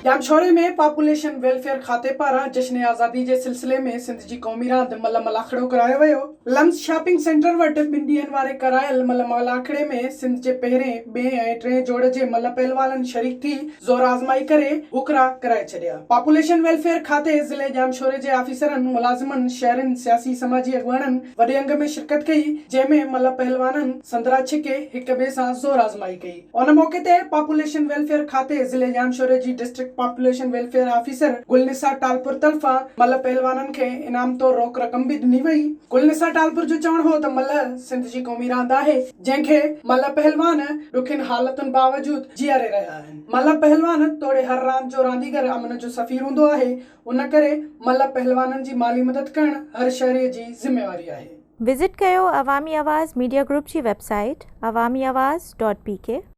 ڄامشوري ۾ population welfare کاتي پاران جشن آزادي جي سلسلي ۾ سنڌ جي قومي راند ملهه ملاکڙو ڪرايو ويو. لمس شاپنگ سينٽر وٽ ٻن ڏينهن واري ڪرايل ملهه ملاکڙي ۾ سنڌ جي پهرين، ٻئين ۽ ٽئين جوڙ جي ملهه پهلوانن شريڪ ٿي زور آزمائي ڪري هوڪرا ڪرائي ڇڏيا. پاپوليشن ويلفيئر کاتي ضلعي ڄامشوري جي آفيسرن، ملازمن، شهرين، سياسي سماجي اڳواڻن وڏي انگ ۾ شرڪت ڪئي، جنهن ۾ ملهه پهلوانن سندرا ڇڪي هڪ ٻئي سان زور آزمائي ڪئي. ان موقعي تي پاپوليشن ويلفيئر کاتي ضلعي ڄامشوري جي district population welfare officer Gul Nisar Talpur طرفان ملهه پهلوانن کي انعام طور روڪ رقم به ڏني وئي. گل نثار ٽالپر جو چوڻ هو ته ملهه سنڌ جي قومي راند آهي، جنهن کي ملهه پهلوان ڏکين حالتن باوجود جيئاري رهيا آهن. ملهه پهلوان توڙي هر راند جو رانديگر امن جو سفير هوندو آهي، ان ڪري ملهه پهلوانن جي مالي مدد ڪرڻ هر شهري جي ذميواري آهي. وزٽ ڪيو عوامي آواز ميڊيا گروپ جي website Awami Awaz dot P K.